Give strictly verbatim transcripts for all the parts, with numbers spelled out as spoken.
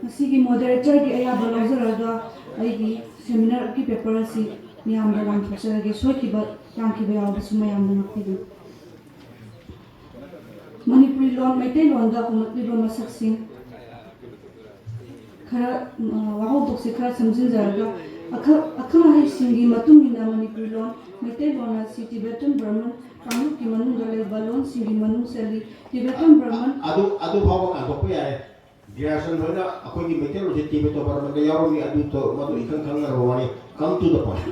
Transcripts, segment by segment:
ꯉꯁꯤꯒꯤ moderatorꯒꯤ ꯑꯌꯥꯕ ꯂꯧꯖꯔꯒ ꯑꯩꯒꯤ seminarꯒꯤ paper ꯑꯁꯤ ꯃꯌꯥꯝꯗ ꯂꯥꯟꯊꯣꯛꯆꯔꯒꯦ꯫ ꯁꯣꯏꯈꯤꯕ, ꯂꯥꯟꯈꯤꯕ ꯌꯥꯎꯔꯕꯁꯨ ꯃꯌꯥꯝꯅ ꯉꯥꯛꯄꯤꯒꯅꯤ꯫ ꯃꯅꯤꯄꯨꯔꯤ ꯂꯣꯟ, ꯃꯩꯇꯩꯂꯣꯟꯗ ꯍꯣꯡꯂꯛꯂꯤꯕ ꯃꯁꯛꯁꯤꯡ ꯈꯔ, ꯑ, ꯋꯥꯍꯧꯗꯣꯛꯁꯦ ꯈꯔ ꯁꯝꯖꯤꯟꯖꯔꯒ, ꯑꯈ-, ꯑꯈꯪ ꯑꯍꯩꯁꯤꯡꯒꯤ ꯃꯇꯨꯡ ꯏꯟꯅ ꯃꯅꯤꯄꯨꯔꯤ ꯂꯣꯟ, ꯃꯩꯇꯩꯂꯣꯟ ꯑꯁꯤ Tibetan Burman ꯀꯥꯡꯂꯨꯞꯀꯤ ꯃꯅꯨꯡꯗ ꯂꯩꯕ ꯂꯣꯟꯁꯤꯡꯒꯤ ꯃꯅꯨꯡ ꯆꯜꯂꯤ꯫ Tibetan Burman ꯑꯗꯨ, ꯑꯗꯨ ꯐꯥꯎꯕ ꯀꯥꯟꯊꯣꯛꯄ ꯌꯥꯔꯦ꯫ ꯒ꯭ꯔꯦꯖꯨꯑꯦꯁꯟ ꯂꯣꯏꯅ ꯑꯩꯈꯣꯏꯒꯤ ꯃꯩꯇꯩꯂꯣꯟꯁꯦ ꯇꯤꯕꯦꯇꯣ ꯕꯔꯃꯟꯗ ꯌꯥꯎꯔꯝꯃꯤ, ꯑꯗꯨ ꯇꯧ-, ꯃꯗꯨ ꯏꯈꯪ ꯈꯪꯅꯔꯕ ꯋꯥꯅꯤ꯫ Come to the point.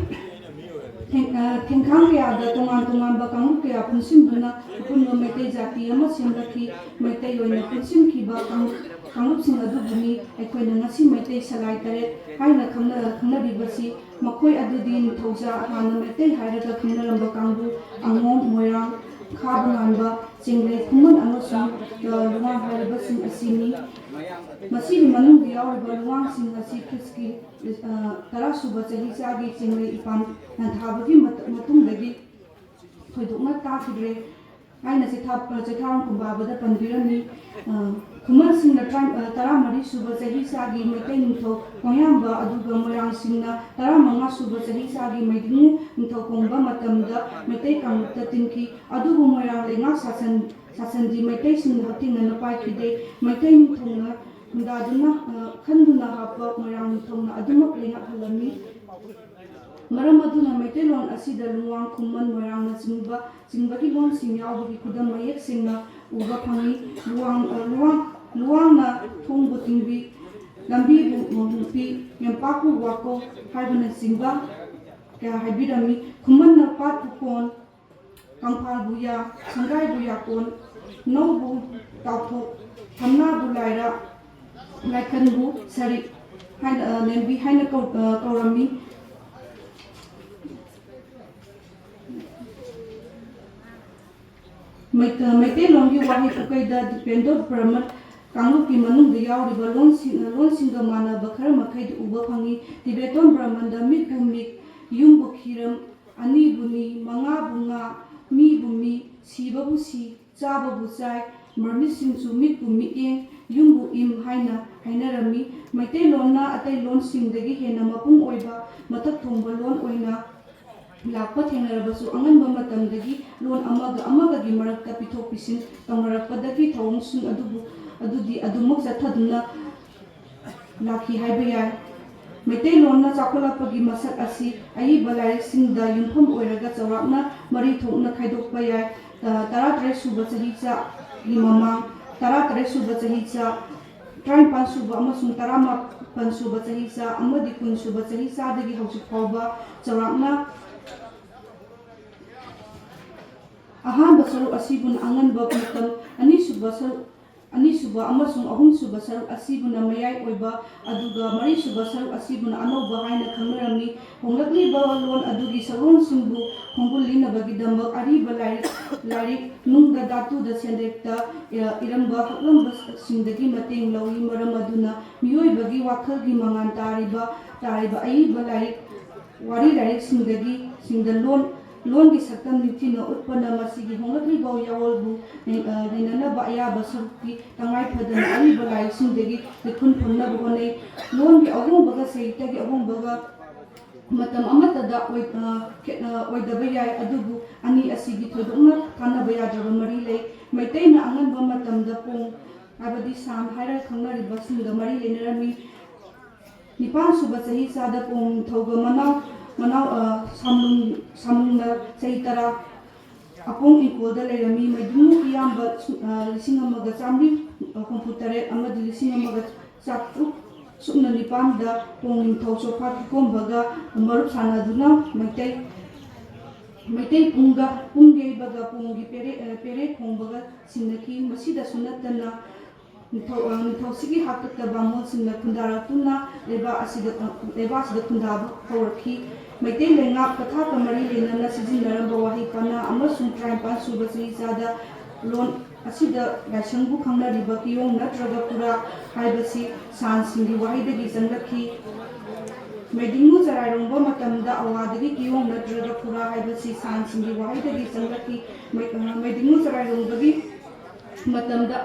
ꯊꯦꯡ-, ꯑ, ꯊꯦꯡꯈꯥꯡ ꯀꯌꯥꯗ ꯇꯣꯉꯥꯟ ꯇꯣꯉꯥꯟꯕ ꯀꯥꯡꯂꯨꯞ ꯀꯌꯥ ꯄꯨꯟꯁꯤꯟꯗꯨꯅ ꯑꯄꯨꯟꯕ ꯃꯩꯇꯩ ꯖꯥꯇꯤ ꯑꯃ ꯁꯦꯝꯂꯛꯈꯤ꯫ ꯃꯩꯇꯩ ꯑꯣꯏꯅ ꯄꯨꯟꯁꯤꯟꯈꯤꯕ ꯀꯥꯡ-, ꯀꯥꯡꯂꯨꯞꯁꯤꯡ ꯑꯗꯨꯕꯨꯅꯤ ꯑꯩꯈꯣꯏꯅ ꯉꯁꯤ ꯃꯩꯇꯩ ꯁꯂꯥꯏ ꯇꯔꯦꯠ ꯍꯥꯏꯅ ꯈꯪꯅ-, ꯈꯪꯅꯔꯤꯕꯁꯤ꯫ ꯃꯈꯣꯏ ꯑꯗꯨꯗꯤ ꯅꯤꯡꯊꯧꯖꯥ, ꯍꯥꯟꯅ ꯃꯩꯇꯩ ꯍꯥꯏꯔꯒ ꯈꯪꯅꯔꯝꯕ ꯀꯥꯡꯕꯨ, ꯑꯉꯣꯝ, ꯃꯣꯏꯔꯥꯡ, ꯈꯥꯕ ꯉꯥꯟꯕ, ꯆꯤꯡꯂꯦꯟ, ꯈꯨꯃꯟ ꯑꯃꯁꯨꯡ, ꯑ, ꯂꯨꯋꯥꯡ ꯍꯥꯏꯔꯤꯕꯁꯤꯡ ꯑꯁꯤꯅꯤ꯫ ꯃꯁꯤꯒꯤ ꯃꯅꯨꯡꯗ ꯌꯥꯎꯔꯤꯕ ꯂꯨꯋꯥꯡꯁꯤꯡ ꯑꯁꯤ ꯈ꯭ꯔꯤꯁꯀꯤ, ꯑ, ꯇꯔꯥꯁꯨꯕ ꯆꯍꯤꯆꯥꯒꯤ ꯆꯤꯡꯂꯩ ꯏꯄꯥꯟ ꯅꯟꯊꯥꯕꯒꯤ ꯃꯇꯨꯡꯗꯒꯤ ꯊꯣꯏꯗꯣꯛꯅ ꯇꯥꯈꯤꯗ꯭ꯔꯦ ꯍꯥꯏꯅ ꯆꯤꯊꯥ-, ꯆꯤꯊꯥꯔꯣꯡ ꯀꯨꯝꯕꯥꯕꯗ ꯄꯟꯕꯤꯔꯝꯃꯤ꯫ ꯑ, ꯈꯨꯃꯟꯁꯤꯡꯅ ꯇꯔꯥ-, ꯑ, ꯇꯔꯥꯃꯔꯤ ꯁꯨꯕ ꯆꯍꯤꯆꯥꯒꯤ ꯃꯩꯇꯩ ꯅꯤꯡꯊꯧ ꯀꯣꯡꯌꯥꯝꯕ, ꯑꯗꯨꯒ ꯃꯣꯏꯔꯥꯡꯁꯤꯡꯅ ꯇꯔꯥꯃꯉꯥ ꯁꯨꯕ ꯆꯍꯤꯆꯥꯒꯤ ꯃꯩꯗꯤꯡꯉꯨ ꯅꯤꯡꯊꯧ ꯀꯣꯡꯕ ꯃꯇꯝꯗ ꯃꯩꯇꯩ ꯀꯥꯡꯂꯨꯞꯇ ꯇꯤꯟꯈꯤ꯫ ꯑꯗꯨꯕꯨ ꯃꯣꯏꯔꯥꯡ ꯂꯩꯉꯥꯛ ꯁꯥꯁꯟ-, ꯁꯥꯁꯟꯗꯤ ꯃꯩꯇꯩꯁꯤꯡꯅ ꯍꯛꯊꯦꯡꯅꯅ ꯄꯥꯏꯈꯤꯗꯦ꯫ ꯃꯩꯇꯩ ꯅꯤꯡꯊꯧꯅ ꯈꯨꯟꯗꯥꯗꯨꯅ, ꯑ, ꯈꯟꯗꯨꯅ ꯍꯥꯞꯄ ꯃꯣꯏꯔꯥꯡ ꯅꯤꯡꯊꯧꯅ ꯑꯗꯨꯃꯛ ꯂꯩꯉꯥꯛꯍꯜꯂꯝꯃꯤ꯫ ꯃꯔꯝ ꯑꯗꯨꯅ ꯃꯩꯇꯩꯂꯣꯟ ꯑꯁꯤꯗ ꯂꯨꯋꯥꯡ, ꯈꯨꯃꯟ, ꯃꯣꯏꯔꯥꯡꯅꯆꯤꯡꯕ, ꯆꯤꯡꯕꯒꯤ ꯂꯣꯟꯁꯤꯡ ꯌꯥꯎꯕꯒꯤ ꯈꯨꯗꯝ ꯃꯌꯦꯛ ꯁꯦꯡꯅ ꯎꯕ ꯐꯪꯏ꯫ ꯂꯨꯋꯥꯡ, ꯑ, ꯂꯨꯋꯥꯡ, ꯂꯨꯋꯥꯡꯅ ꯊꯣꯡꯕꯨ ꯇꯤꯡꯕꯤ, ꯂꯝꯕꯤꯕꯨ ꯍꯨꯞꯄꯤ, ꯌꯦꯝꯄꯥꯛꯄꯨ ꯋꯥꯀꯣ ꯍꯥꯏꯕꯅꯆꯤꯡꯕ ꯀꯌꯥ ꯍꯥꯏꯕꯤꯔꯝꯃꯤ꯫ ꯈꯨꯃꯟꯅ ꯄꯥꯠꯄꯨ ꯀꯣꯟ, ꯀꯪꯐꯥꯜꯕꯨ ꯌꯥ, ꯁꯪꯒꯥꯏꯕꯨ ꯌꯥꯀꯣꯟ, ꯅꯧꯕꯨ ꯇꯥꯎꯊꯣꯛ, ꯊꯝꯅꯥꯕꯨ ꯂꯥꯏꯔꯥ, ꯂꯥꯏꯈꯟꯕꯨ ꯁꯔꯤꯛ ꯍꯥꯏꯅ, ꯑ, ꯂꯦꯝꯕꯤ ꯍꯥꯏꯅ ꯀꯧ-, ꯑ, ꯀꯧꯔꯝꯃꯤ꯫ ꯃꯩ-, ꯑ, ꯃꯩꯇꯩꯂꯣꯟꯒꯤ ꯋꯥꯍꯩ ꯄꯨꯀꯩꯗ ꯗꯤꯄꯦꯟꯗꯣ ꯕ꯭ꯔꯍꯃꯟ ꯀꯥꯡꯂꯨꯞꯀꯤ ꯃꯅꯨꯡꯗ ꯌꯥꯎꯔꯤꯕ ꯂꯣꯟꯁꯤꯡ, ꯑ, ꯂꯣꯟꯁꯤꯡꯒ ꯃꯥꯟꯅꯕ ꯈꯔ ꯃꯈꯩꯗꯤ ꯎꯕ ꯐꯪꯏ꯫ ꯇꯤꯕꯦꯇꯣꯟ ꯕ꯭ꯔꯍꯃꯟꯗ ꯃꯤꯠꯄꯨ ꯃꯤꯠ, ꯌꯨꯝꯕꯨ ꯈꯤꯔꯝ, ꯑꯅꯤꯕꯨ ꯅꯤ, ꯃꯉꯥꯕꯨ ꯉꯥ, ꯃꯤꯕꯨ ꯃꯤ, ꯁꯤꯕꯕꯨ ꯁꯤ, ꯆꯥꯕꯕꯨ ꯆꯥꯏ, ꯃꯔꯃꯤꯠꯁꯤꯡꯁꯨ ꯃꯤꯠꯄꯨ ꯃꯤꯠꯌꯦꯡ, ꯌꯨꯝꯕꯨ ꯏꯝ ꯍꯥꯏꯅ ꯍꯥꯏꯅꯔꯝꯃꯤ꯫ ꯃꯩꯇꯩꯂꯣꯟꯅ ꯑꯇꯩ ꯂꯣꯟꯁꯤꯡꯗꯒꯤ ꯍꯦꯟꯅ ꯃꯄꯨꯡ ꯑꯣꯏꯕ ꯃꯊꯛ ꯊꯣꯡꯕ ꯂꯣꯟ ꯑꯣꯏꯅ ꯂꯥꯛꯄ ꯊꯦꯡꯅꯔꯕꯁꯨ, ꯑꯉꯟꯕ ꯃꯇꯝꯗꯒꯤ ꯂꯣꯟ ꯑꯃꯒ ꯑꯃꯒꯒꯤ ꯃꯔꯛꯇ ꯄꯤꯊꯣꯛ ꯄꯤꯁꯤꯟ ꯇꯧꯅꯔꯛꯄꯗꯒꯤ ꯊꯧꯑꯣꯡꯁꯤꯡ ꯑꯗꯨꯕꯨ, ꯑꯗꯨꯗꯤ ꯑꯗꯨꯃꯛ ꯆꯠꯊꯗꯨꯅ ꯂꯥꯛꯈꯤ ꯍꯥꯏꯕ ꯌꯥꯏ꯫ ꯃꯩꯇꯩꯂꯣꯟꯅ ꯆꯥꯎꯈꯠꯂꯛꯄꯒꯤ ꯃꯁꯛ ꯑꯁꯤ ꯑꯏꯕ ꯂꯥꯏꯔꯤꯛꯁꯤꯡꯗ ꯌꯨꯝꯐꯝ ꯑꯣꯏꯔꯒ ꯆꯥꯎꯔꯥꯛꯅ ꯃꯔꯤ ꯊꯣꯛꯅ ꯈꯥꯏꯗꯣꯛꯄ ꯌꯥꯏ꯫ ꯇ-, ꯇꯔꯥꯇꯔꯦꯠ ꯁꯨꯕ ꯆꯍꯤꯆꯥꯒꯤ ꯃꯃꯥꯡ, ꯇꯔꯥꯇꯔꯦꯠ ꯁꯨꯕ ꯆꯍꯤꯆꯥ, ꯇꯔꯥꯅꯤꯄꯥꯟ ꯁꯨꯕ ꯑꯃꯁꯨꯡ ꯇꯔꯥꯃꯥꯄꯟ ꯁꯨꯕ ꯆꯍꯤꯆꯥ ꯑꯃꯗꯤ ꯀꯨꯟ ꯁꯨꯕ ꯆꯍꯤꯆꯥꯗꯒꯤ ꯍꯧꯖꯤꯛ ꯐꯥꯎꯕ ꯆꯥꯎꯔꯥꯛꯅ ꯑꯍꯥꯟꯕ ꯁꯔꯨꯛ ꯑꯁꯤꯕꯨꯅ ꯑꯉꯟꯕ ꯃꯇꯝ, ꯑꯅꯤꯁꯨꯕ ꯁꯔꯨꯛ, ꯑꯅꯤꯁꯨꯕ ꯑꯃꯁꯨꯡ ꯑꯍꯨꯝꯁꯨꯕ ꯁꯔꯨꯛ ꯑꯁꯤꯕꯨꯅ ꯃꯌꯥꯏ ꯑꯣꯏꯕ, ꯑꯗꯨꯒ ꯃꯔꯤꯁꯨꯕ ꯁꯔꯨꯛ ꯑꯁꯤꯕꯨꯅ ꯑꯅꯧꯕ ꯍꯥꯏꯅ ꯈꯪꯅꯔꯝꯃꯤ꯫ ꯍꯣꯡꯂꯛꯂꯤꯕ ꯂꯣꯟ ꯑꯗꯨꯒꯤ ꯁꯛꯂꯣꯟꯁꯤꯡꯕꯨ ꯈꯣꯡꯒꯨꯜ ꯂꯤꯅꯕꯒꯤꯗꯃꯛ ꯑꯔꯤꯕ ꯂꯥꯏꯔꯤꯛ, ꯂꯥꯏꯔꯤꯛ ꯅꯨꯡꯗ ꯙꯥꯇꯨꯗ ꯁꯦꯟꯗꯦꯛꯇ, ꯑ, ꯏꯔꯝꯕ ꯍꯛꯂꯝꯕꯁꯤꯡꯗꯒꯤ ꯃꯇꯦꯡ ꯂꯧꯏ꯫ ꯃꯔꯝ ꯑꯗꯨꯅ ꯃꯤꯑꯣꯏꯕꯒꯤ ꯋꯥꯈꯜꯒꯤ ꯃꯉꯥꯜ ꯇꯥꯔꯤꯕ, ꯇꯥꯔꯤꯕ ꯑꯏꯕ ꯂꯥꯏꯔꯤꯛ, ꯋꯥꯔꯤ ꯂꯥꯏꯔꯤꯛꯁꯤꯡꯗꯒꯤ, ꯁꯤꯡꯗ ꯂꯣꯟ, ꯂꯣꯟꯒꯤ ꯁꯛꯇꯝ ꯅꯤꯡꯊꯤꯅ ꯎꯠꯄꯅ ꯃꯁꯤꯒꯤ ꯍꯣꯡꯂꯛꯂꯤꯕ ꯌꯥꯑꯣꯜꯕꯨ ꯅꯩ-, ꯑ, ꯅꯩꯅꯅꯕ ꯑꯌꯥꯕ ꯁꯔꯨꯛꯇꯤ ꯇꯉꯥꯏ ꯐꯗꯅ ꯑꯔꯤꯕ ꯂꯥꯏꯔꯤꯛꯁꯤꯡꯗꯒꯤ ꯂꯤꯈꯨꯟ ꯐꯪꯅꯕ ꯍꯣꯠꯅꯩ꯫ ꯂꯣꯟꯒꯤ ꯑꯍꯣꯡꯕꯒ ꯁꯥꯍꯤꯇ꯭ꯌꯒꯤ ꯑꯍꯣꯡꯕꯒ ꯃꯇꯝ ꯑꯃꯠꯇꯗ ꯑꯣꯏ-, ꯑ, ꯈꯦꯠꯅ-, ꯑꯣꯏꯗꯕ ꯌꯥꯏ, ꯑꯗꯨꯕꯨ ꯑꯅꯤ ꯑꯁꯤꯒꯤ ꯊꯣꯏꯗꯣꯛꯅ ꯀꯥꯟꯅꯕ ꯌꯥꯗ꯭ꯔꯕ ꯃꯔꯤ ꯂꯩ꯫ ꯃꯩꯇꯩꯅ ꯑꯉꯟꯕ ꯃꯇꯝꯗ ꯄꯣꯡ, ꯍꯥꯏꯕꯗꯤ ꯁꯥꯝ ꯍꯥꯏꯔꯒ ꯈꯪꯅꯔꯤꯕꯁꯤꯡꯒ ꯃꯔꯤ ꯂꯩꯅꯔꯝꯃꯤ꯫ ꯅꯤꯄꯥꯟ ꯁꯨꯕ ꯆꯍꯤꯆꯥꯗ ꯄꯣꯡ ꯅꯤꯡꯊꯧꯒ ꯃꯅꯥꯎ, ꯃꯅꯥꯎ, ꯑ, ꯁꯥꯝꯂꯨꯡ-, ꯁꯥꯝꯂꯨꯡꯅ ꯆꯍꯤ ꯇꯔꯥ ꯑꯄꯣꯡ ꯏꯪꯈꯣꯜꯗ ꯂꯩꯔꯝꯃꯤ꯫ ꯃꯩꯗꯨꯅ ꯑꯌꯥꯝꯕ ꯁꯨ-, ꯑ, ꯂꯤꯁꯤꯡ ꯑꯃꯒ ꯆꯥꯃꯔꯤ ꯍꯨꯝꯐꯨ ꯇꯔꯦꯠ ꯑꯃꯗꯤ ꯂꯤꯁꯤꯡ ꯑꯃꯒ ꯆꯥꯇ꯭ꯔꯨꯛ ꯁꯨꯞꯅ ꯅꯤꯄꯥꯟꯗ ꯄꯣꯡ ꯅꯤꯡꯊꯧ ꯆꯣꯐꯥ ꯀꯤꯀꯣꯝꯕꯒ ꯃꯔꯨꯞ ꯁꯥꯟꯅꯗꯨꯅ ꯃꯩꯇꯩ, ꯃꯩꯇꯩ ꯄꯨꯡꯒ, ꯄꯨꯡ ꯌꯩꯕꯒ ꯄꯣꯡꯒꯤ ꯄꯦꯔꯦ-, ꯑ, ꯄꯦꯔꯦ ꯈꯣꯡꯕꯒ ꯁꯤꯟꯅꯈꯤ꯫ ꯃꯁꯤꯗꯁꯨ ꯅꯠꯇꯅ ꯅꯤꯡꯊꯧ, ꯑ, ꯅꯤꯡꯊꯧꯁꯤꯒꯤ ꯍꯥꯛꯇꯛꯇ ꯕꯥꯃꯣꯟꯁꯤꯡꯅ ꯈꯨꯟꯗꯥꯔꯛꯇꯨꯅ ꯂꯩꯕꯥꯛ ꯑꯁꯤꯗ, ꯑ, ꯂꯩꯕꯥꯛ ꯑꯁꯤꯗ ꯈꯨꯟꯗꯥꯕ ꯍꯧꯔꯛꯈꯤ꯫ ꯃꯩꯇꯩ ꯂꯩꯉꯥꯛ ꯄꯊꯥꯞꯀ ꯃꯔꯤ ꯂꯩꯅꯅ ꯁꯤꯖꯤꯟꯅꯔꯝꯕ ꯋꯥꯍꯩ ꯄꯅꯥ ꯑꯃꯁꯨꯡ ꯇꯔꯥꯅꯤꯄꯥꯟ ꯁꯨꯕ ꯆꯍꯤꯆꯥꯗ ꯂꯣꯟ ꯑꯁꯤꯗ ꯂꯥꯏꯁꯪꯕꯨ ꯈꯪꯅꯔꯤꯕ ꯀꯤꯌꯣꯡ ꯅꯠꯇ꯭ꯔꯒ ꯄꯨꯔꯥ ꯍꯥꯏꯕꯁꯤ ꯁꯥꯟꯁꯤꯡꯒꯤ ꯋꯥꯍꯩꯗꯒꯤ ꯆꯪꯂꯛꯈꯤ꯫ ꯃꯩꯗꯤꯡꯉꯨ ꯆꯔꯥꯏꯔꯣꯡꯕ ꯃꯇꯝꯗ ꯑꯋꯥꯗꯒꯤ ꯀꯤꯌꯣꯡ ꯅꯠꯇ꯭ꯔꯒ ꯄꯨꯔꯥ ꯍꯥꯏꯕꯁꯤ ꯁꯥꯟꯁꯤꯡꯒꯤ ꯋꯥꯍꯩꯗꯒꯤ ꯆꯪꯂꯛꯈꯤ꯫ ꯃꯩ-, ꯑ, ꯃꯩꯗꯤꯡꯉꯨ ꯆꯔꯥꯏꯔꯣꯡꯕꯒꯤ ꯃꯇꯝꯗ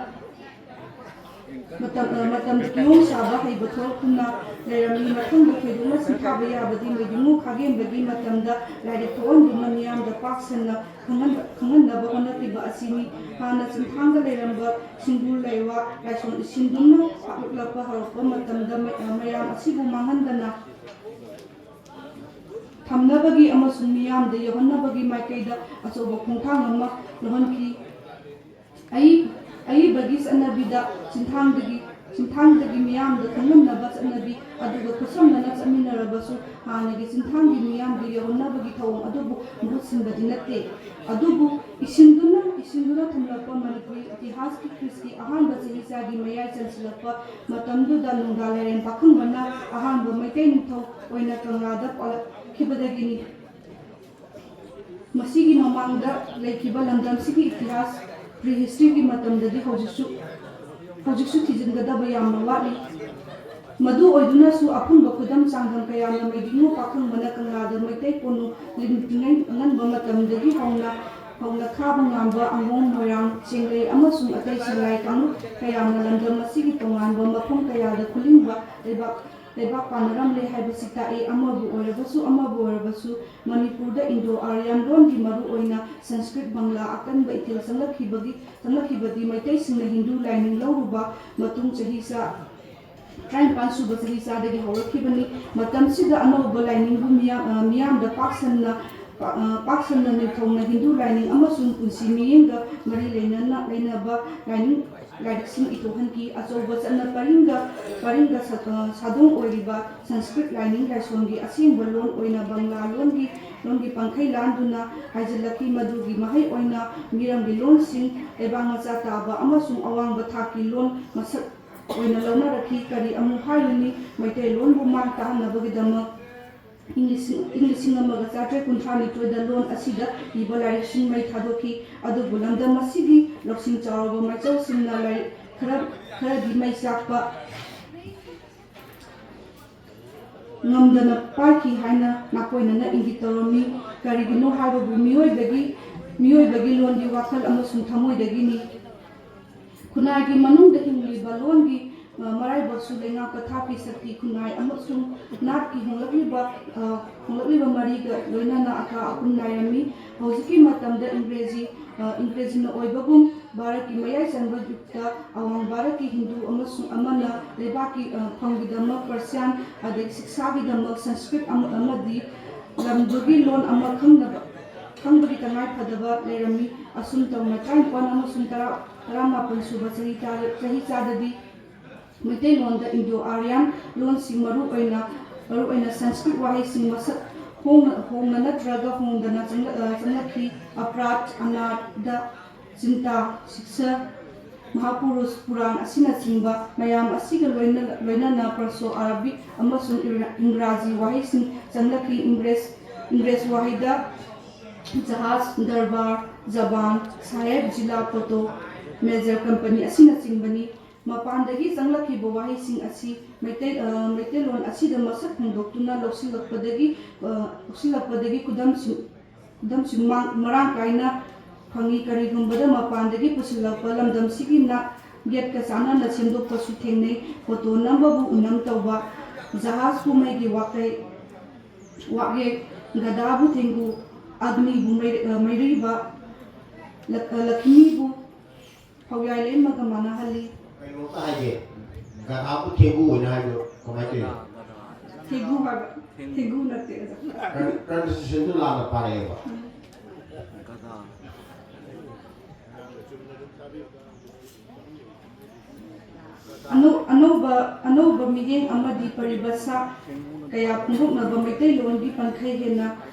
ꯃꯇꯝ ꯃꯇꯝꯗ ꯀꯤꯍꯣꯝ ꯁꯥꯕ ꯍꯩꯕ ꯊꯣꯛꯂꯛꯇꯨꯅ ꯂꯩꯔꯝꯃꯤ꯫ ꯃꯊꯪꯗ ꯊꯣꯏꯗꯣꯛꯅ ꯁꯤꯡꯊꯥꯕ ꯌꯥꯕꯗꯤ ꯃꯩꯗꯤꯡꯉꯨ ꯈꯥꯒꯦꯝꯕꯒꯤ ꯃꯇꯝꯗ ꯂꯥꯏꯔꯤꯛ ꯊꯣꯛꯍꯟꯗꯨꯅ ꯃꯤꯌꯥꯝꯗ ꯄꯥꯛ ꯁꯟꯅ ꯈꯪꯍꯟꯕ ꯈꯪꯍꯟꯅꯕ ꯍꯣꯠꯅꯈꯤꯕ ꯑꯁꯤꯅꯤ꯫ ꯍꯥꯟꯅ ꯆꯤꯡꯊꯥꯡꯗ ꯂꯩꯔꯝꯕ ꯁꯤꯡꯒꯨ ꯂꯩꯋꯥ ꯂꯥꯏꯁꯣꯟ ꯏꯁꯤꯟꯗꯨꯅ ꯁꯥꯠꯂꯛꯂꯛꯄ ꯍꯧꯔꯛꯄ ꯃꯇꯝꯗ ꯃ- ꯃꯌꯥꯝ ꯑꯁꯤꯕꯨ ꯃꯥꯡꯍꯟꯗꯅ ꯊꯝꯅꯕꯒꯤ ꯑꯃꯁꯨꯡ ꯃꯤꯌꯥꯝꯗ ꯌꯧꯍꯟꯅꯕꯒꯤ ꯃꯥꯏꯀꯩꯗ ꯑꯆꯧꯕ ꯈꯣꯡꯊꯥꯡ ꯑꯃ ꯂꯧꯍꯟꯈꯤ꯫ ꯑꯏ- ꯑꯏꯕꯒꯤ ꯆꯠꯅꯕꯤꯗ ꯆꯤꯡꯊꯥꯡꯗꯒꯤ ꯆꯤꯡꯊꯥꯡꯗꯒꯤ ꯃꯤꯌꯥꯝꯗ ꯈꯪꯍꯟꯅꯕ ꯆꯠꯅꯕꯤ ꯑꯗꯨꯒ ꯈꯨꯠꯁꯝꯅꯅ ꯆꯠꯃꯤꯟꯅꯔꯕꯁꯨ ꯍꯥꯟꯅꯒꯤ ꯆꯤꯡꯊꯥꯡꯒꯤ ꯃꯤꯌꯥꯝꯗ ꯌꯧꯍꯟꯅꯕꯒꯤ ꯊꯧꯑꯣꯡ ꯑꯗꯨꯕꯨ ꯃꯍꯨꯠ ꯁꯤꯟꯕꯗꯤ ꯅꯠꯇꯦ꯫ ꯑꯗꯨꯕꯨ ꯏꯁꯤꯟꯗꯨꯅ ꯏꯁꯤꯟꯗꯨꯅ ꯊꯝꯂꯛꯄ ꯃꯅꯤꯄꯨꯔꯤ ꯏꯇꯤꯍꯥꯁꯀꯤ ꯈ꯭ꯔꯤꯁꯀꯤ ꯑꯍꯥꯟꯕ ꯆꯍꯤꯆꯥꯒꯤ ꯃꯌꯥꯏ ꯆꯟꯁꯤꯜꯂꯛꯄ ꯃꯇꯝꯗꯨꯗ ꯅꯨꯡꯗꯥ ꯂꯥꯏꯔꯦꯟ ꯄꯥꯈꯪꯕꯅ ꯑꯍꯥꯟꯕ ꯃꯩꯇꯩ ꯅꯤꯡꯊꯧ ꯑꯣꯏꯅ ꯀꯪꯂꯥꯗ ꯄꯥꯜꯂꯛꯈꯤꯕꯗꯒꯤꯅꯤ꯫ ꯃꯁꯤꯒꯤ ꯃꯃꯥꯡꯗ ꯂꯩꯈꯤꯕ ꯂꯝꯗꯝꯁꯤꯒꯤ ꯏꯇꯤꯍꯥꯁ, ꯄ꯭ꯔꯤꯍꯤꯁꯇ꯭ꯔꯤꯒꯤ ꯃꯇꯝꯗꯗꯤ ꯍꯧꯖꯤꯛꯁꯨ ꯍꯧꯖꯤꯛꯁꯨ ꯊꯤꯖꯤꯟꯒꯗꯕ ꯌꯥꯝꯅ ꯋꯥꯠꯂꯤ꯫ ꯃꯗꯨ ꯑꯣꯏꯗꯨꯅꯁꯨ ꯑꯐꯨꯟꯕ ꯈꯨꯗꯝ ꯆꯥꯡꯗꯝ ꯀꯌꯥꯅ ꯃꯩꯗꯤꯡꯉꯨ ꯄꯥꯈꯪꯕꯅ ꯀꯪꯂꯥꯗ ꯃꯩꯇꯩ ꯀꯣꯅꯨꯡ ꯂꯤꯡꯗ꯭ꯔꯤꯉꯩ ꯑꯉꯟꯕ ꯃꯇꯝꯗꯒꯤ ꯍꯧꯅ ꯍꯧꯅ ꯈꯥꯕ ꯉꯝꯕ ꯑꯪꯒꯣꯡ, ꯃꯣꯏꯔꯥꯡ, ꯆꯦꯡꯂꯩ ꯑꯃꯁꯨꯡ ꯑꯇꯩ ꯁꯤꯂꯥꯏ ꯀꯥꯡꯂꯨꯞ ꯀꯌꯥꯅ ꯂꯝꯗꯝ ꯑꯁꯤꯒꯤ ꯇꯣꯉꯥꯟꯕ ꯃꯐꯝ ꯀꯌꯥꯗ ꯈꯨꯂꯤꯡꯕ ꯂꯩꯕꯥꯛ ꯂꯩꯕꯥꯛ ꯄꯥꯟꯅꯔꯝꯂꯦ ꯍꯥꯏꯕꯁꯤ ꯇꯥꯛꯏ꯫ ꯑꯃꯕꯨ ꯑꯣꯏꯔꯕꯁꯨ ꯑꯃꯕꯨ ꯑꯣꯏꯔꯕꯁꯨ ꯃꯅꯤꯄꯨꯔꯗ ꯏꯟꯗꯣ ꯑꯥꯔꯌꯥꯟ ꯂꯣꯟꯒꯤ ꯃꯔꯨꯑꯣꯏꯅ ꯁꯪꯁꯀ꯭ꯔꯤꯠ, ꯕꯪꯂꯥ ꯑꯀꯟꯕ ꯏꯊꯤꯜ ꯆꯪꯂꯛꯈꯤꯕꯒꯤ ꯆꯪꯂꯛꯈꯤꯕꯗꯤ ꯃꯩꯇꯩꯁꯤꯡꯅ ꯍꯤꯟꯗꯨ ꯂꯥꯏꯅꯤꯡ ꯂꯧꯔꯨꯕ ꯃꯇꯨꯡ ꯆꯍꯤ ꯆꯥ ꯇꯔꯥꯅꯤꯄꯥꯟ ꯁꯨꯕ ꯆꯍꯤ ꯆꯥꯗꯒꯤ ꯍꯧꯔꯛꯈꯤꯕꯅꯤ꯫ ꯃꯇꯝꯁꯤꯗ ꯑꯅꯧꯕ ꯂꯥꯏꯅꯤꯡꯕꯨ ꯃꯤꯌꯥꯝ ꯑ, ꯃꯤꯌꯥꯝꯗ ꯄꯥꯛ ꯁꯟꯅ ꯄꯥꯛ ꯁꯟꯅ ꯅꯤꯡꯊꯧꯅ ꯍꯤꯟꯗꯨ ꯂꯥꯏꯅꯤꯡ ꯑꯃꯁꯨꯡ ꯄꯨꯟꯁꯤ ꯃꯤꯠꯌꯦꯡꯒ ꯃꯔꯤ ꯂꯩꯅꯅ ꯂꯩꯅꯕ ꯂꯥꯏꯅꯤꯡ ꯂꯥꯏꯔꯤꯛꯁꯤꯡ ꯏꯊꯣꯛꯍꯟꯈꯤ꯫ ꯑꯆꯧꯕ ꯆꯠꯅ ꯄꯔꯤꯡꯒ ꯄꯔꯤꯡꯒ ꯁ- ꯑ, ꯁꯥꯗꯣꯡ ꯑꯣꯏꯔꯤꯕ ꯁꯪꯁꯀ꯭ꯔꯤꯠ ꯂꯥꯏꯅꯤꯡ ꯂꯥꯏꯁꯣꯟꯒꯤ ꯑꯁꯦꯡꯕ ꯂꯣꯟ ꯑꯣꯏꯅ ꯕꯪꯂꯥ ꯂꯣꯟꯒꯤ ꯂꯣꯟꯒꯤ ꯄꯪꯈꯩ ꯂꯥꯟꯗꯨꯅ ꯍꯥꯏꯖꯤꯜꯂꯛꯈꯤ꯫ ꯃꯗꯨꯒꯤ ꯃꯍꯩ ꯑꯣꯏꯅ ꯃꯤꯔꯝꯒꯤ ꯂꯣꯟꯁꯤꯡ ꯂꯩꯕꯥꯛ ꯃꯆꯥ ꯇꯥꯕ ꯑꯃꯁꯨꯡ ꯑꯋꯥꯡꯕ ꯊꯥꯛꯀꯤ ꯂꯣꯟ ꯃꯁꯛ ꯑꯣꯏꯅ ꯂꯧꯅꯔꯛꯈꯤ꯫ ꯀꯔꯤ ꯑꯃꯨꯛ ꯍꯥꯏꯔꯨꯅꯤ, ꯃꯩꯇꯩꯂꯣꯟꯕꯨ ꯃꯥꯡ ꯇꯥꯛꯍꯟꯅꯕꯒꯤꯗꯃꯛ ꯏꯪ ꯂꯤꯁꯤꯡ ꯏꯪ ꯂꯤꯁꯤꯡ ꯑꯃꯒ ꯆꯥꯇ꯭ꯔꯦꯠ ꯀꯨꯟꯊ꯭ꯔꯥ ꯅꯤꯊꯣꯏꯗ ꯂꯣꯟ ꯑꯁꯤꯗ ꯏꯕ ꯂꯥꯏꯔꯤꯛꯁꯤꯡ ꯃꯩ ꯊꯥꯗꯣꯛꯈꯤ꯫ ꯑꯗꯨꯕꯨ ꯂꯝꯗꯝ ꯑꯁꯤꯒꯤ ꯂꯧꯁꯤꯡ ꯆꯥꯎꯔꯕ ꯃꯥꯏꯆꯧꯁꯤꯡꯅ ꯂꯥꯏꯔꯤꯛ ꯈꯔ ꯈꯔꯗꯤ ꯃꯩ ꯆꯥꯛꯄ ꯉꯝꯗꯅ ꯄꯥꯏꯈꯤ ꯍꯥꯏꯅ ꯅꯥꯀꯣꯏꯅꯅ ꯏꯪꯒꯤꯠ ꯇꯧꯔꯝꯃꯤ꯫ ꯀꯔꯤꯒꯤꯅꯣ ꯍꯥꯏꯕꯕꯨ ꯃꯤꯑꯣꯏꯕꯒꯤ ꯃꯤꯑꯣꯏꯕꯒꯤ ꯂꯣꯟꯗꯤ ꯋꯥꯈꯜ ꯑꯃꯁꯨꯡ ꯊꯃꯣꯏꯗꯒꯤꯅꯤ꯫ ꯈꯨꯟꯅꯥꯏꯒꯤ ꯃꯅꯨꯡꯗ ꯍꯤꯡꯂꯤꯕ ꯂꯣꯟꯒꯤ, ꯑ, ꯃꯔꯥꯏꯕꯛꯁꯨ ꯂꯩꯉꯥꯛ ꯄꯊꯥꯞꯀꯤ ꯁꯛꯇꯤ ꯈꯨꯟꯅꯥꯏ ꯑꯃꯁꯨꯡ ꯅꯥꯠꯀꯤ ꯍꯣꯡꯂꯛꯂꯤꯕ, ꯑ, ꯍꯣꯡꯂꯛꯂꯤꯕ ꯃꯔꯤꯒ ꯂꯣꯏꯅꯅ ꯑꯀꯥ ꯑꯀꯨꯝ ꯅꯥꯏꯔꯝꯃꯤ꯫ ꯍꯧꯖꯤꯛꯀꯤ ꯃꯇꯝꯗ ꯏꯪꯒ꯭ꯔꯦꯖꯤ, ꯑ, ꯏꯪꯒ꯭ꯔꯦꯖꯤꯅ ꯑꯣꯏꯕꯒꯨꯝ ꯚꯥꯔꯠꯀꯤ ꯃꯌꯥꯏ ꯆꯟꯕ ꯌꯨꯒꯇ ꯑꯋꯥꯡ ꯚꯥꯔꯠꯀꯤ ꯍꯤꯟꯗꯨ ꯑꯃꯁꯨꯡ ꯑꯃꯅ ꯂꯩꯕꯥꯛꯀꯤ, ꯑ, ꯐꯝꯒꯤꯗꯃꯛ ꯄꯔꯁꯤꯌꯥꯟ, ꯑꯗꯒꯤ ꯁꯤꯛꯁꯥꯒꯤꯗꯃꯛ ꯁꯪꯁꯀ꯭ꯔꯤꯠ ꯑꯃ-, ꯑꯃꯗꯤ ꯂꯝꯗꯨꯒꯤ ꯂꯣꯟ ꯑꯃ ꯈꯪꯅꯕ, ꯈꯪꯕꯒꯤ ꯇꯉꯥꯏ ꯐꯗꯕ ꯂꯩꯔꯝꯃꯤ꯫ ꯑꯁꯨꯝ ꯇꯧꯅ ꯇꯔꯥꯅꯤꯄꯥꯟ ꯑꯃꯁꯨꯡ ꯇꯔꯥ, ꯇꯔꯥꯃꯥꯄꯟ ꯁꯨꯕ ꯆꯍꯤ ꯆꯥ-, ꯆꯍꯤ ꯆꯥꯗꯗꯤ ꯃꯩꯇꯩꯂꯣꯟꯗ ꯏꯟꯗꯣ ꯑꯥꯔꯤꯌꯥꯟ ꯂꯣꯟꯁꯤꯡ, ꯃꯔꯨꯑꯣꯏꯅ, ꯃꯔꯨꯑꯣꯏꯅ ꯁꯪꯁꯀ꯭ꯔꯤꯠ ꯋꯥꯍꯩꯁꯤꯡ ꯃꯁꯛ ꯍꯣꯡꯅ, ꯍꯣꯡꯅ ꯅꯠꯇ꯭ꯔꯒ ꯍꯣꯡꯗꯅ ꯆꯪꯂꯛ-, ꯑ, ꯆꯪꯂꯛꯈꯤ꯫ ꯑꯄ꯭ꯔꯥꯠ, ꯑꯅꯥꯗ, ꯆꯤꯟꯇꯥ, ꯁꯤꯛꯁꯥ, ꯃꯍꯥꯄꯨꯔꯨꯁ, ꯄꯨꯔꯥꯟ ꯑꯁꯤꯅꯆꯤꯡꯕ ꯃꯌꯥꯝ ꯑꯁꯤꯒ ꯂꯣꯏꯅ-, ꯂꯣꯏꯅꯅ ꯄꯔꯁꯣ ꯑꯥꯔꯥꯕꯤꯛ ꯑꯃꯁꯨꯡ ꯏꯪꯒ꯭ꯔꯥ-, ꯏꯪꯒ꯭ꯔꯥꯖꯤ ꯋꯥꯍꯩꯁꯤꯡ ꯆꯪꯂꯛꯈꯤ꯫ ꯏꯪꯒ꯭ꯔꯦꯖ, ꯏꯪꯒ꯭ꯔꯦꯖ ꯋꯥꯍꯩꯗ ꯖꯍꯥꯖ, ꯗꯔꯕꯥꯔ, ꯖꯕꯥꯟ, ꯁꯥꯍꯦꯕ, ꯖꯤꯂꯥ, ꯄꯣꯇꯣ, ꯃꯦꯖꯔ ꯀꯝꯄꯅꯤ ꯑꯁꯤꯅꯆꯤꯡꯕꯅꯤ꯫ ꯃꯄꯥꯟꯗꯒꯤ ꯆꯪꯂꯛꯈꯤꯕ ꯋꯥꯍꯩꯁꯤꯡ ꯑꯁꯤ ꯃꯩꯇꯩ-, ꯑ, ꯃꯩꯇꯩꯂꯣꯟ ꯑꯁꯤꯗ ꯃꯁꯛ ꯍꯣꯡꯗꯣꯛꯇꯨꯅ ꯂꯧꯁꯤꯜꯂꯛꯄꯗꯒꯤ, ꯑ, ꯂꯧꯁꯤꯜꯂꯛꯄꯗꯒꯤ ꯈꯨꯗꯝꯁꯤꯡ, ꯈꯨꯗꯝꯁꯤꯡ ꯃꯥꯡ-, ꯃꯔꯥꯡ ꯀꯥꯏꯅ ꯐꯪꯏ꯫ ꯀꯔꯤꯒꯨꯝꯕꯗ ꯃꯄꯥꯟꯗꯒꯤ ꯄꯨꯁꯤꯜꯂꯛꯄ ꯂꯝꯗꯝꯁꯤꯒꯤ ꯅꯥꯠ ꯌꯦꯠꯀ ꯆꯥꯟꯅꯅ ꯁꯦꯝꯗꯣꯛꯄꯁꯨ ꯊꯦꯡꯅꯩ꯫ ꯐꯣꯇꯣ ꯅꯝꯕꯕꯨ ꯎꯅꯝ ꯇꯧꯕ, ꯖꯍꯥꯖ ꯀꯨꯝꯍꯩꯒꯤ ꯋꯥꯀꯩ, ꯋꯥꯌꯦꯛ, ꯒꯗꯥꯕꯨ ꯊꯦꯡꯒꯨ, ꯑꯒꯅꯤꯕꯨ ꯃꯩ-, ꯑ, ꯃꯩꯔꯤꯕ, ꯂꯛ-, ꯑ, ꯂꯛꯈꯤꯃꯤꯕꯨ ꯐꯧꯌꯥꯏ ꯂꯦꯝꯃꯒ ꯃꯥꯟꯅꯍꯜꯂꯤ꯫ ꯀꯩꯅꯣꯝꯇ ꯍꯥꯏꯒꯦ, ꯒꯙꯥꯕꯨ ꯊꯦꯡꯒꯨ ꯑꯣꯏꯅ ꯍꯥꯏꯕꯗꯣ ꯀꯃꯥꯏꯅ ꯇꯧꯔꯤꯅꯣ? ꯊꯦꯡꯒꯨ ꯍꯥꯏꯕ, ꯊꯦꯡꯒꯨ ꯅꯠꯇꯦ ꯑꯣꯖꯥ꯫ ꯄ꯭ꯔ-, pronunciation ꯗꯨ ꯂꯥꯟꯅ ꯄꯥꯔꯛꯑꯦꯕ꯫ ꯑꯅꯧ-, ꯑꯅꯧꯕ, ꯑꯅꯧꯕ ꯃꯤꯠꯌꯦꯡ ꯑꯃꯗꯤ ꯄꯔꯤꯚꯥꯁꯥ ꯀꯌꯥ ꯐꯣꯡꯗꯣꯛꯅꯕ ꯃꯩꯇꯩꯂꯣꯟꯒꯤ ꯄꯟꯈꯩ ꯍꯦꯟꯅ,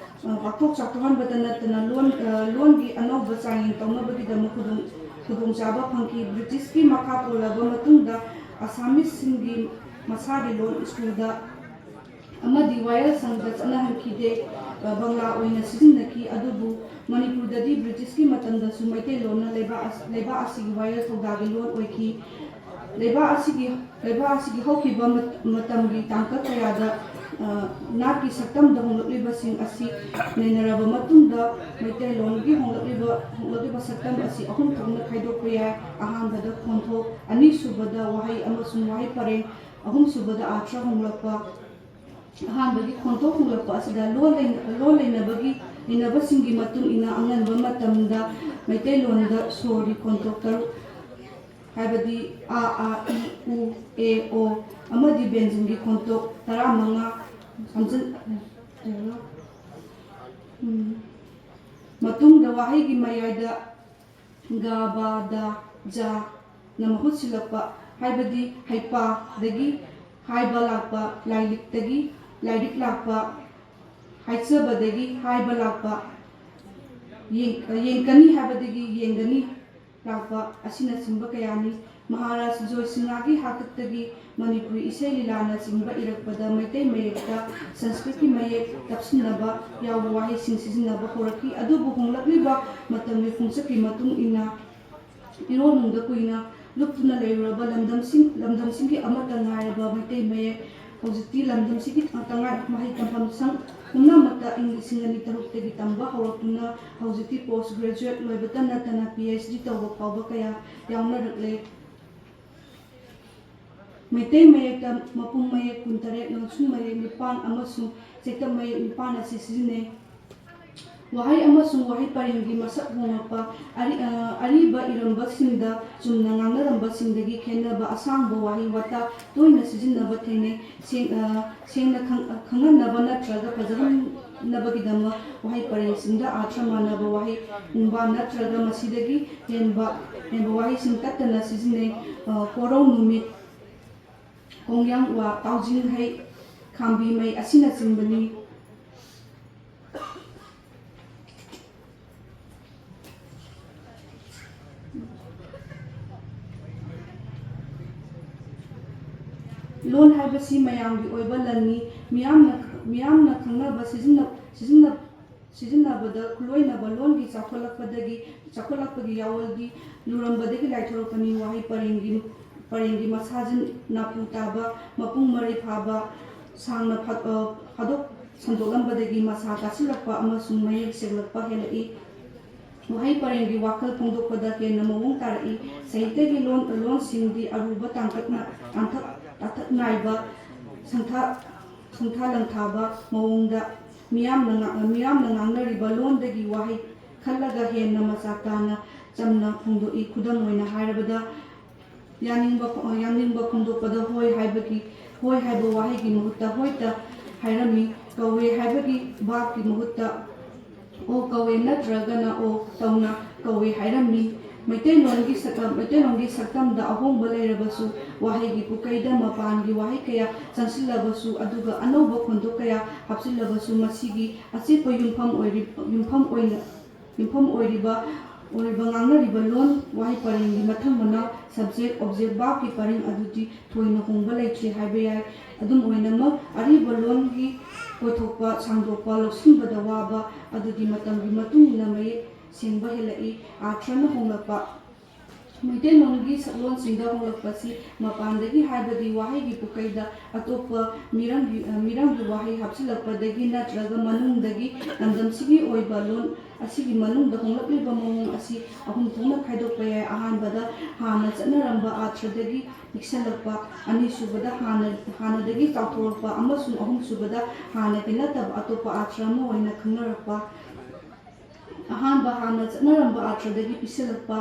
ꯑ, ꯄꯥꯛꯊꯣꯛ ꯆꯥꯎꯊꯣꯛꯍꯟꯕꯇ ꯅꯠꯇꯅ ꯂꯣꯟ, ꯑ, ꯂꯣꯟꯒꯤ ꯑꯅꯧꯕ ꯆꯥꯡꯌꯦꯡ ꯇꯧꯅꯕꯒꯤꯗꯃꯛ ꯈꯨꯗꯣꯡ-, ꯈꯨꯗꯣꯡꯆꯥꯕ ꯐꯪꯈꯤ꯫ ꯕ꯭ꯔꯤꯇꯤꯁꯀꯤ ꯃꯈꯥ ꯄꯣꯜꯂꯕ ꯃꯇꯨꯡꯗ ꯑꯁꯥꯃꯤꯁꯁꯤꯡꯒꯤ ꯃꯁꯥꯒꯤ ꯂꯣꯟ ꯁ꯭ꯀꯨꯜꯗ ꯑꯃꯗꯤ ꯋꯥꯌꯦꯜꯁꯪꯗ ꯆꯠꯅꯍꯟꯈꯤꯗꯦ, ꯕꯪꯂꯥ ꯑꯣꯏꯅ ꯁꯤꯖꯤꯟꯅꯈꯤ꯫ ꯑꯗꯨꯕꯨ ꯃꯅꯤꯄꯨꯔꯗꯗꯤ ꯕ꯭ꯔꯤꯇꯤꯁꯀꯤ ꯃꯇꯝꯗꯁꯨ ꯃꯩꯇꯩꯂꯣꯟꯅ ꯂꯩꯕꯥꯛ ꯑꯁ-, ꯂꯩꯕꯥꯛ ꯑꯁꯤꯒꯤ ꯋꯥꯌꯦꯜ ꯊꯧꯗꯥꯒꯤ ꯂꯣꯟ ꯑꯣꯏꯈꯤ꯫ ꯂꯩꯕꯥꯛ ꯑꯁꯤꯒꯤ, ꯂꯩꯕꯥꯛ ꯑꯁꯤꯒꯤ ꯍꯧꯈꯤꯕ ꯃꯠ-, ꯃꯇꯝꯒꯤ ꯇꯥꯡꯀꯛ ꯀꯌꯥꯗ ꯅꯥꯠꯀꯤ ꯁꯛꯇꯝꯗ ꯍꯣꯡꯂꯛꯂꯤꯕꯁꯤꯡ ꯑꯁꯤ ꯅꯩꯅꯔꯕ ꯃꯇꯨꯡꯗ, ꯃꯩꯇꯩꯂꯣꯟꯒꯤ ꯍꯣꯡꯂꯛꯂꯤꯕ, ꯍꯣꯡꯂꯛꯂꯤꯕ ꯁꯛꯇꯝ ꯑꯁꯤ ꯑꯍꯨꯝ ꯊꯣꯛꯅ ꯈꯥꯏꯗꯣꯛꯄ ꯌꯥꯏ꯫ ꯑꯍꯥꯟꯕꯗ ꯈꯣꯟꯊꯣꯛ, ꯑꯅꯤꯁꯨꯕꯗ ꯋꯥꯍꯩ ꯑꯃꯁꯨꯡ ꯋꯥꯍꯩ ꯄꯔꯦꯡ, ꯑꯍꯨꯝꯁꯨꯕꯗ ꯑꯥꯔꯊ ꯍꯣꯡꯂꯛꯄ꯫ ꯑꯍꯥꯟꯕꯒꯤ ꯈꯣꯟꯊꯣꯛ ꯍꯣꯡꯂꯛꯄ ꯑꯁꯤꯗ ꯂꯣꯟ ꯂꯩꯅ-, ꯂꯣꯟ ꯂꯩꯅꯕꯒꯤ, ꯂꯩꯅꯕꯁꯤꯡꯒꯤ ꯃꯇꯨꯡ ꯏꯟꯅ ꯑꯉꯟꯕ ꯃꯇꯝꯗ ꯃꯩꯇꯩꯂꯣꯟꯗ ꯁꯣꯔꯒꯤ ꯈꯣꯟꯊꯣꯛ ꯇꯔꯨꯛ, ꯍꯥꯏꯕꯗꯤ ꯑ, ꯑ, ꯏ, ꯎ, ꯑꯦ, ꯑꯣ, ꯑꯃꯗꯤ ꯕꯦꯟꯖꯟꯒꯤ ꯈꯣꯟꯊꯣꯛ ꯇꯔꯥꯃꯉꯥ ꯁꯝꯖꯤꯟ-, ꯎꯝ, ꯃꯇꯨꯡꯗ ꯋꯥꯍꯩꯒꯤ ꯃꯌꯥꯏꯗ ꯒ, ꯕ, ꯗ, ꯖ ꯅ ꯃꯍꯨꯠ ꯁꯤꯜꯂꯛꯄ, ꯍꯥꯏꯕꯗꯤ ꯍꯩꯄꯥꯗꯒꯤ ꯍꯥꯏꯕ ꯂꯥꯛꯄ, ꯂꯥꯏꯔꯤꯛꯇꯒꯤ ꯂꯥꯏꯔꯤꯛ ꯂꯥꯛꯄ, ꯍꯥꯏꯖꯕꯗꯒꯤ ꯍꯥꯏꯕ ꯂꯥꯛꯄ, ꯌꯦꯡ-, ꯌꯦꯡꯀꯅꯤ ꯍꯥꯏꯕꯗꯒꯤ ꯌꯦꯡꯒꯅꯤ ꯂꯥꯛꯄ ꯑꯁꯤꯅꯆꯤꯡꯕ ꯀꯌꯥꯅꯤ꯫ ꯃꯍꯥꯔꯥꯖ ꯖꯣꯏꯁꯤꯡꯍꯒꯤ ꯍꯥꯛꯇꯛꯇꯒꯤ ꯃꯅꯤꯄꯨꯔꯤ ꯏꯁꯩ ꯂꯤꯂꯥꯅꯆꯤꯡꯕ ꯏꯔꯛꯄꯗ ꯃꯩꯇꯩ ꯃꯌꯦꯛꯇ ꯁꯪꯁꯀ꯭ꯔꯤꯠꯀꯤ ꯃꯌꯦꯛ ꯇꯞꯁꯤꯟꯅꯕ ꯌꯥꯎꯕ ꯋꯥꯍꯩꯁꯤꯡ ꯁꯤꯖꯤꯟꯅꯕ ꯍꯧꯔꯛꯈꯤ꯫ ꯑꯗꯨꯕꯨ ꯍꯣꯡꯂꯛꯂꯤꯕ ꯃꯇꯝꯒꯤ ꯈꯣꯡꯆꯠꯀꯤ ꯃꯇꯨꯡ ꯏꯟꯅ ꯏꯔꯣꯜꯅꯨꯡꯗ ꯀꯨꯏꯅ ꯂꯨꯞꯇꯨꯅ ꯂꯩꯔꯨꯔꯕ ꯂꯝꯗꯝꯁꯤꯡ, ꯂꯝꯗꯝꯁꯤꯡꯒꯤ ꯑꯃꯠꯇ ꯉꯥꯏꯔꯕ ꯃꯩꯇꯩ ꯃꯌꯦꯛ ꯍꯧꯖꯤꯛꯇꯤ ꯂꯝꯗꯝꯁꯤꯒꯤ ꯇꯉꯥꯏ ꯃꯍꯩ ꯇꯝꯐꯝ ꯁꯪ ꯄꯨꯝꯅꯃꯛꯇ ꯏꯪ ꯂꯤꯁꯤꯡ ꯑꯅꯤ ꯇꯔꯨꯛꯇꯒꯤ ꯇꯝꯕ ꯍꯧꯔꯛꯇꯨꯅ ꯍꯧꯖꯤꯛꯇꯤ post graduate ꯂꯣꯏꯕꯇ ꯅꯠꯇꯅ PhD ꯇꯧꯕ ꯐꯥꯎꯕ ꯀꯌꯥ ꯌꯥꯎꯅꯔꯛꯂꯦ꯫ ꯃꯩꯇꯩ ꯃꯌꯦꯛꯇ ꯃꯄꯨꯝ ꯃꯌꯦꯛ ꯀꯨꯟꯇꯔꯦꯠ, ꯂꯣꯟꯁꯨꯝ ꯃꯌꯦꯛ ꯅꯤꯄꯥꯟ ꯑꯃꯁꯨꯡ ꯆꯩꯇꯞ ꯃꯌꯦꯛ ꯅꯤꯄꯥꯟ ꯑꯁꯤ ꯁꯤꯖꯤꯟꯅꯩ꯫ ꯋꯥꯍꯩ ꯑꯃꯁꯨꯡ ꯋꯥꯍꯩ ꯄꯔꯦꯡꯒꯤ ꯃꯁꯛ ꯍꯣꯡꯂꯛꯄ, ꯑꯔꯤ-, ꯑ, ꯑꯔꯤꯕ ꯏꯔꯝꯕꯁꯤꯡꯗ ꯆꯨꯝꯅ ꯉꯥꯡꯅꯔꯝꯕꯁꯤꯡꯗꯒꯤ ꯈꯦꯠꯅꯕ ꯑꯁꯥꯡꯕ ꯋꯥꯍꯩ ꯋꯥꯇꯥ ꯇꯣꯏꯅ ꯁꯤꯖꯤꯟꯅꯕ ꯊꯦꯡꯅꯩ꯫ ꯁꯦꯡ-, ꯑ, ꯁꯦꯡꯅ ꯈꯪ-, ꯑ, ꯈꯪꯍꯟꯅꯕ ꯅꯠꯇ꯭ꯔꯒ ꯐꯖꯍꯟꯅꯕꯒꯤꯗꯃꯛ ꯋꯥꯍꯩ ꯄꯔꯦꯡꯁꯤꯡꯗ ꯑꯥꯔꯊ ꯃꯥꯟꯅꯕ ꯋꯥꯍꯩ ꯄꯨꯡꯕꯥ ꯅꯠꯇ꯭ꯔꯒ ꯃꯁꯤꯗꯒꯤ ꯍꯦꯟꯕ, ꯍꯦꯟꯕ ꯋꯥꯍꯩꯁꯤꯡ ꯇꯠꯇꯅ ꯁꯤꯖꯤꯟꯅꯩ꯫ ꯑ, ꯀꯣꯔꯧ ꯅꯨꯃꯤꯠ, ꯀꯣꯡꯌꯥꯡ ꯋꯥ, ꯇꯥꯎꯖꯤꯡ ꯍꯩ, ꯈꯥꯝꯕꯤ ꯃꯩ ꯑꯁꯤꯅꯆꯤꯡꯕꯅꯤ꯫ ꯂꯣꯟ ꯍꯥꯏꯕꯁꯤ ꯃꯌꯥꯝꯒꯤ ꯑꯣꯏꯕ ꯂꯟꯅꯤ꯫ ꯃꯤꯌꯥꯝꯅ, ꯃꯤꯌꯥꯝꯅ ꯈꯪꯅꯕ ꯁꯤꯖꯤꯟꯅ-, ꯁꯤꯖꯤꯟꯅ-, ꯁꯤꯖꯤꯟꯅꯕꯗ ꯈꯨꯂꯣꯏꯅꯕ ꯂꯣꯟꯒꯤ ꯆꯥꯎꯈꯠꯂꯛꯄꯗꯒꯤ, ꯆꯥꯎꯈꯠꯂꯛꯄꯒꯤ ꯌꯥꯋꯜꯒꯤ ꯂꯨꯔꯝꯕꯗꯒꯤ ꯂꯥꯏꯊꯣꯔꯛꯄꯅꯤ꯫ ꯋꯥꯍꯩ ꯄꯔꯦꯡꯒꯤ, ꯄꯔꯦꯡꯒꯤ ꯃꯁꯥꯁꯤꯡ ꯅꯥꯄꯨ ꯇꯥꯕ, ꯃꯄꯨꯡ ꯃꯔꯩ ꯐꯥꯕ, ꯁꯥꯡꯅ ꯐꯥ-, ꯑ, ꯐꯥꯗꯣꯛ ꯁꯟꯗꯣꯛꯂꯝꯕꯗꯒꯤ ꯃꯁꯥ ꯇꯥꯁꯤꯜꯂꯛꯄ ꯑꯃꯁꯨꯡ ꯃꯌꯦꯛ ꯁꯦꯡꯂꯛꯄ ꯍꯦꯜꯂꯛꯏ꯫ ꯋꯥꯍꯩ ꯄꯔꯦꯡꯒꯤ ꯋꯥꯈꯜ ꯐꯣꯡꯗꯣꯛꯄꯗ ꯍꯦꯟꯅ ꯃꯑꯣꯡ ꯇꯥꯔꯛꯏ꯫ ꯁꯥꯍꯤꯇ꯭ꯌꯒꯤ ꯂꯣꯟ, ꯂꯣꯟꯁꯤꯡꯗꯤ ꯑꯔꯨꯕ ꯇꯥꯡꯀꯛꯅ-, ꯇꯥꯡꯀꯛ, ꯇꯥꯡꯀꯛ ꯅꯥꯏꯕ, ꯁꯪꯊꯥ-, ꯁꯪꯊꯥ ꯂꯪꯊꯥꯕ ꯃꯑꯣꯡꯗ ꯃꯤꯌꯥꯝꯅ ꯉꯥ-, ꯃꯤꯌꯥꯝꯅ ꯉꯥꯡꯅꯔꯤꯕ ꯂꯣꯟꯗꯒꯤ ꯋꯥꯍꯩ ꯈꯜꯂꯒ ꯍꯦꯟꯅ ꯃꯆꯥꯛ ꯇꯥꯅ ꯆꯝꯅ ꯐꯣꯡꯗꯣꯛꯏ꯫ ꯈꯨꯗꯝ ꯑꯣꯏꯅ ꯍꯥꯏꯔꯕꯗ, ꯌꯥꯅꯤꯡꯕ, ꯌꯥꯅꯤꯡꯕ ꯐꯣꯡꯗꯣꯛꯄꯗ ꯍꯣꯏ ꯍꯥꯏꯕꯒꯤ, ꯍꯣꯏ ꯍꯥꯏꯕ ꯋꯥꯍꯩꯒꯤ ꯃꯍꯨꯠꯇ ꯍꯣꯏꯇ ꯍꯥꯏꯔꯝꯃꯤ꯫ ꯀꯧꯋꯦ ꯍꯥꯏꯕꯒꯤ verb ꯀꯤ ꯃꯍꯨꯠꯇ ꯑꯣ ꯀꯧꯋꯦ ꯅꯠꯇ꯭ꯔꯒꯅ ꯑꯣ ꯇꯧꯅ ꯀꯧꯋꯦ ꯍꯥꯏꯔꯝꯃꯤ꯫ ꯃꯩꯇꯩꯂꯣꯟꯒꯤ ꯁꯛ-, ꯃꯩꯇꯩꯂꯣꯟꯒꯤ ꯁꯛꯇꯝꯗ ꯑꯍꯣꯡꯕ ꯂꯩꯔꯕꯁꯨ, ꯋꯥꯍꯩꯒꯤ ꯄꯨꯀꯩꯗ ꯃꯄꯥꯟꯒꯤ ꯋꯥꯍꯩ ꯀꯌꯥ ꯆꯪꯁꯤꯜꯂꯕꯁꯨ, ꯑꯗꯨꯒ ꯑꯅꯧꯕ ꯈꯣꯟꯊꯣꯛ ꯀꯌꯥ ꯍꯥꯞꯆꯤꯜꯂꯕꯁꯨ, ꯃꯁꯤꯒꯤ ꯑꯆꯦꯠꯄ ꯌꯨꯝꯐꯝ ꯑꯣꯏꯔꯤ-, ꯌꯨꯝꯐꯝ ꯑꯣꯏꯅ ꯌꯨꯝꯐꯝ ꯑꯣꯏꯔꯤꯕ, ꯑꯣꯏꯔꯤꯕ ꯉꯥꯡꯅꯔꯤꯕ ꯂꯣꯟ ꯋꯥꯍꯩ ꯄꯔꯦꯡꯒꯤ ꯃꯊꯪ ꯃꯅꯥꯎ subject, object, verb ꯀꯤ ꯄꯔꯤꯡ ꯑꯗꯨꯗꯤ ꯊꯣꯏꯅ ꯍꯣꯡꯕ ꯂꯩꯇ꯭ꯔꯤ ꯍꯥꯏꯕ ꯌꯥꯏ꯫ ꯑꯗꯨꯝ ꯑꯣꯏꯅꯃꯛ, ꯑꯔꯤꯕ ꯂꯣꯟꯒꯤ ꯑꯣꯏꯊꯣꯛꯄ, ꯁꯥꯡꯗꯣꯛꯄ, ꯂꯧꯁꯤꯟꯕꯗ ꯋꯥꯕ ꯑꯗꯨꯗꯤ ꯃꯇꯝꯒꯤ ꯃꯇꯨꯡ ꯏꯟꯅ ꯃꯌꯦꯛ ꯁꯦꯡꯕ ꯍꯦꯜꯂꯛꯏ, ꯑꯥꯔꯊ꯭ꯔꯅ ꯍꯣꯡꯂꯛꯄ꯫ ꯃꯩꯇꯩꯂꯣꯟꯒꯤ ꯁꯛꯂꯣꯟꯁꯤꯡꯗ ꯍꯣꯡꯂꯛꯄꯁꯤ ꯃꯄꯥꯟꯗꯒꯤ, ꯍꯥꯏꯕꯗꯤ ꯋꯥꯍꯩꯒꯤ ꯄꯨꯀꯩꯗ ꯑꯇꯣꯞꯄ ꯃꯤꯔꯝꯒꯤ, ꯃꯤꯔꯝꯒꯤ ꯋꯥꯍꯩ ꯍꯥꯞꯆꯤꯜꯂꯛꯄꯗꯒꯤ ꯅꯠꯇ꯭ꯔꯒ ꯃꯅꯨꯡꯗꯒꯤ ꯂꯝꯗꯝꯁꯤꯒꯤ ꯑꯣꯏꯕ ꯂꯣꯟ ꯑꯁꯤꯒꯤ ꯃꯅꯨꯡꯗ ꯍꯣꯡꯂꯛꯂꯤꯕ ꯃꯑꯣꯡ ꯑꯁꯤ ꯑꯍꯨꯝ ꯊꯣꯛꯅ ꯈꯥꯏꯗꯣꯛꯄ ꯌꯥꯏ꯫ ꯑꯍꯥꯟꯕꯗ, ꯍꯥꯟꯅ ꯆꯠꯅꯔꯝꯕ ꯑꯥꯔꯊꯗꯒꯤ ꯄꯤꯛꯁꯜꯂꯛꯄ꯫ ꯑꯅꯤꯁꯨꯕꯗ, ꯍꯥꯟꯅ, ꯍꯥꯟꯅꯗꯒꯤ ꯆꯥꯎꯊꯣꯔꯛꯄ꯫ ꯑꯃꯁꯨꯡ ꯑꯍꯨꯝꯁꯨꯕꯗ, ꯍꯥꯟꯅꯒꯤ ꯅꯠꯇꯕ ꯑꯇꯣꯞꯄ ꯑꯥꯔꯊ ꯑꯃ ꯑꯣꯏꯅ ꯈꯪꯅꯔꯛꯄ꯫ ꯑꯍꯥꯟꯕ, ꯍꯥꯟꯅ ꯆꯠꯅꯔꯝꯕ ꯑꯥꯔꯊꯗꯒꯤ ꯄꯤꯛꯁꯜꯂꯛꯄ꯫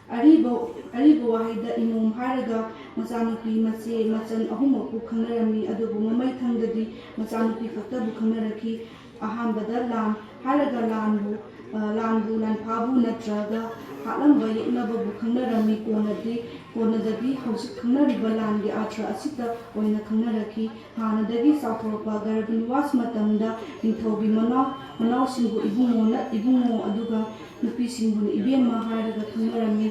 ꯑꯔꯤꯕ, ꯑꯔꯤꯕ ꯋꯥꯍꯩꯗ ꯏꯃꯣꯝ ꯍꯥꯏꯔꯒ ꯃꯆꯥꯅꯨꯄꯤ, ꯃꯆꯦ, ꯃꯆꯟ ꯑꯍꯨꯝꯃꯛꯄꯨ ꯈꯪꯅꯔꯝꯃꯤ, ꯑꯗꯨꯕꯨ ꯃꯃꯩꯊꯪꯗꯗꯤ ꯃꯆꯥꯅꯨꯄꯤ ꯈꯛꯇꯕꯨ ꯈꯪꯅꯔꯛꯈꯤ꯫ ꯑꯍꯥꯟꯕꯗ ꯂꯥꯟ ꯍꯥꯏꯔꯒ ꯂꯥꯟꯕꯨ, ꯑ, ꯂꯥꯟꯕꯨ, ꯂꯥꯟꯐꯥꯕꯨ ꯅꯠꯇ꯭ꯔꯒ ꯍꯥꯠꯂꯝꯕ ꯌꯦꯛꯅꯕꯕꯨ ꯈꯪꯅꯔꯝꯃꯤ꯫ ꯀꯣꯟꯅꯗꯤ, ꯀꯣꯟꯅꯗꯗꯤ ꯍꯧꯖꯤꯛ ꯈꯪꯅꯔꯤꯕ ꯂꯥꯟꯒꯤ ꯑꯥꯔꯊ ꯑꯁꯤꯇ ꯑꯣꯏꯅ ꯈꯪꯅꯔꯛꯈꯤ꯫ ꯍꯥꯟꯅꯗꯒꯤ ꯆꯥꯎꯊꯣꯔꯛꯄ꯫ ꯒꯔꯚꯅꯤꯋꯥꯁ ꯃꯇꯝꯗ ꯅꯤꯡꯊꯧꯒꯤ ꯃꯅꯥꯎ, ꯃꯅꯥꯎꯁꯤꯡꯕꯨ ꯏꯕꯨꯡꯉꯣꯅ, ꯏꯕꯨꯡꯉꯣ, ꯑꯗꯨꯒ ꯅꯨꯄꯤꯁꯤꯡꯕꯨꯅ ꯏꯕꯦꯝꯃ ꯍꯥꯏꯔꯒ ꯈꯪꯅꯔꯝꯃꯤ꯫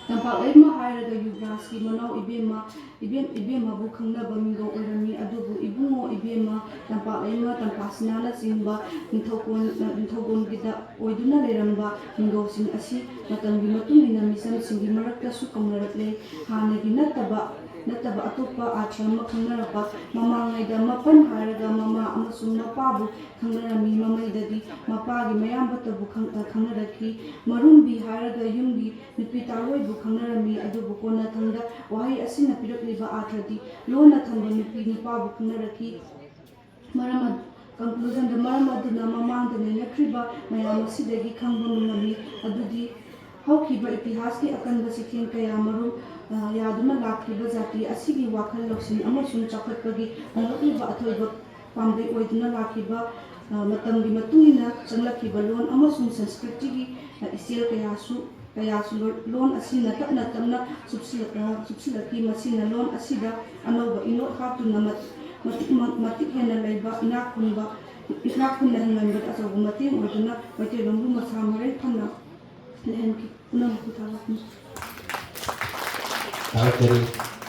ꯇꯝꯄꯥꯛꯂꯩꯃ ꯍꯥꯏꯔꯒ ꯌꯨꯕ꯭ꯔꯥꯖꯀꯤ ꯃꯅꯥꯎ ꯏꯕꯦꯝꯃ, ꯏꯕꯦꯝ-, ꯏꯕꯦꯝꯃꯕꯨ ꯈꯪꯅꯕ ꯃꯤꯡꯒꯧ ꯑꯣꯏꯔꯝꯃꯤ꯫ ꯑꯗꯨꯕꯨ ꯏꯕꯨꯡꯉꯣ, ꯏꯕꯦꯝꯃ, ꯇꯝꯄꯥꯛꯂꯩꯃ, ꯇꯝꯐꯥꯁꯅꯥꯅꯆꯤꯡꯕ ꯅꯤꯡꯊꯧꯀꯣꯟ-, ꯅꯤꯡꯊꯧꯀꯣꯟꯒꯤꯗ ꯑꯣꯏꯗꯨꯅ ꯂꯩꯔꯝꯕ ꯃꯤꯡꯒꯧꯁꯤꯡ ꯑꯁꯤ ꯃꯇꯝꯒꯤ ꯃꯇꯨꯡ ꯏꯟꯅ ꯃꯤꯆꯝꯁꯤꯡꯒꯤ ꯃꯔꯛꯇꯁꯨ ꯀꯧꯅꯔꯛꯂꯦ꯫ ꯍꯥꯟꯅꯒꯤ ꯅꯠꯇꯕ ꯅꯠꯇꯕ ꯑꯇꯣꯞꯄ ꯑꯥꯔꯊ ꯑꯃ ꯈꯪꯅꯔꯛꯄ꯫ ꯃꯃꯥꯡꯉꯩꯗ ꯃꯄꯟ ꯍꯥꯏꯔꯒ ꯃꯃꯥ ꯑꯃꯁꯨꯡ ꯃꯄꯥꯕꯨ ꯈꯪꯅꯔꯝꯃꯤ꯫ ꯃꯃꯩꯗꯗꯤ ꯃꯄꯥꯒꯤ ꯃꯌꯥꯝꯕꯇꯕꯨ ꯈꯪ-, ꯑ, ꯈꯪꯅꯔꯛꯈꯤ꯫ ꯃꯔꯨꯝꯕꯤ ꯍꯥꯏꯔꯒ ꯌꯨꯝꯒꯤ ꯅꯨꯄꯤ ꯇꯥꯔꯣꯏꯕꯨ ꯈꯪꯅꯔꯝꯃꯤ꯫ ꯑꯗꯨꯕꯨ ꯀꯣꯟꯅꯊꯪꯗ ꯋꯥꯍꯩ ꯑꯁꯤꯅ ꯄꯤꯔꯛꯂꯤꯕ ꯑꯥꯔꯊꯗꯤ ꯂꯣꯟꯅ ꯊꯝꯕ ꯅꯨꯄꯤ ꯅꯨꯄꯥꯕꯨ ꯈꯪꯅꯔꯛꯈꯤ꯫ ꯃꯔꯝ ꯑꯗꯨ, conclusionꯗ, ꯃꯔꯝ ꯑꯗꯨꯅ ꯃꯃꯥꯡꯗ ꯅꯩꯅꯈ꯭ꯔꯤꯕ ꯃꯌꯥꯝ ꯑꯁꯤꯗꯒꯤ ꯈꯪꯕ ꯉꯝꯃꯤ꯫ ꯑꯗꯨꯗꯤ ꯍꯧꯈꯤꯕ ꯏꯇꯤꯍꯥꯁꯀꯤ ꯑꯀꯟꯕ ꯆꯩꯊꯦꯡ ꯀꯌꯥ ꯃꯔꯨꯝ, ꯑ, ꯌꯥꯗꯨꯅ ꯂꯥꯛꯈꯤꯕ ꯖꯥꯇꯤ ꯑꯁꯤꯒꯤ ꯋꯥꯈꯜ ꯂꯧꯁꯤꯡ ꯑꯃꯁꯨꯡ ꯆꯥꯎꯈꯠꯄꯒꯤ ꯍꯣꯡꯂꯛꯂꯤꯕ ꯑꯊꯣꯏꯕ ꯄꯥꯝꯕꯩ ꯑꯣꯏꯗꯨꯅ ꯂꯥꯛꯈꯤꯕ, ꯑ, ꯃꯇꯝꯒꯤ ꯃꯇꯨꯡ ꯏꯟꯅ ꯆꯪꯂꯛꯈꯤꯕ ꯂꯣꯟ ꯑꯃꯁꯨꯡ ꯁꯪꯁꯀ꯭ꯔꯤꯇꯤꯒꯤ, ꯑ, ꯏꯆꯦꯜ ꯀꯌꯥꯁꯨ, ꯀꯌꯥꯁꯨ ꯂꯣ-, ꯂꯣꯟ ꯑꯁꯤꯅ ꯇꯞꯅ ꯇꯞꯅ ꯆꯨꯞꯁꯤꯜꯂꯛ-, ꯑ, ꯆꯨꯞꯁꯤꯜꯂꯛꯈꯤ꯫ ꯃꯁꯤꯅ ꯂꯣꯟ ꯑꯁꯤꯗ ꯑꯅꯧꯕ ꯏꯅꯣꯠ ꯍꯥꯞꯇꯨꯅ ꯃꯇꯤꯛ, ꯃꯇꯤꯛ, ꯃꯇꯤꯛ ꯍꯦꯟꯅ ꯂꯩꯕ ꯏꯅꯥꯛ ꯈꯨꯟꯕ, ꯏꯅꯥꯛ ꯈꯨꯟꯅ ꯍꯤꯡꯍꯟꯕꯗ ꯑꯆꯧꯕ ꯃꯇꯦꯡ ꯑꯣꯏꯗꯨꯅ ꯃꯩꯇꯩꯂꯣꯟꯕꯨ ꯃꯁꯥ ꯃꯔꯦꯡ ꯐꯅ ꯂꯩꯍꯟꯈꯤ꯫ ꯄꯨꯝꯅꯃꯛꯄꯨ ꯊꯥꯒꯠꯂꯤ꯫ ꯊꯥꯒꯠꯆꯔꯤ꯫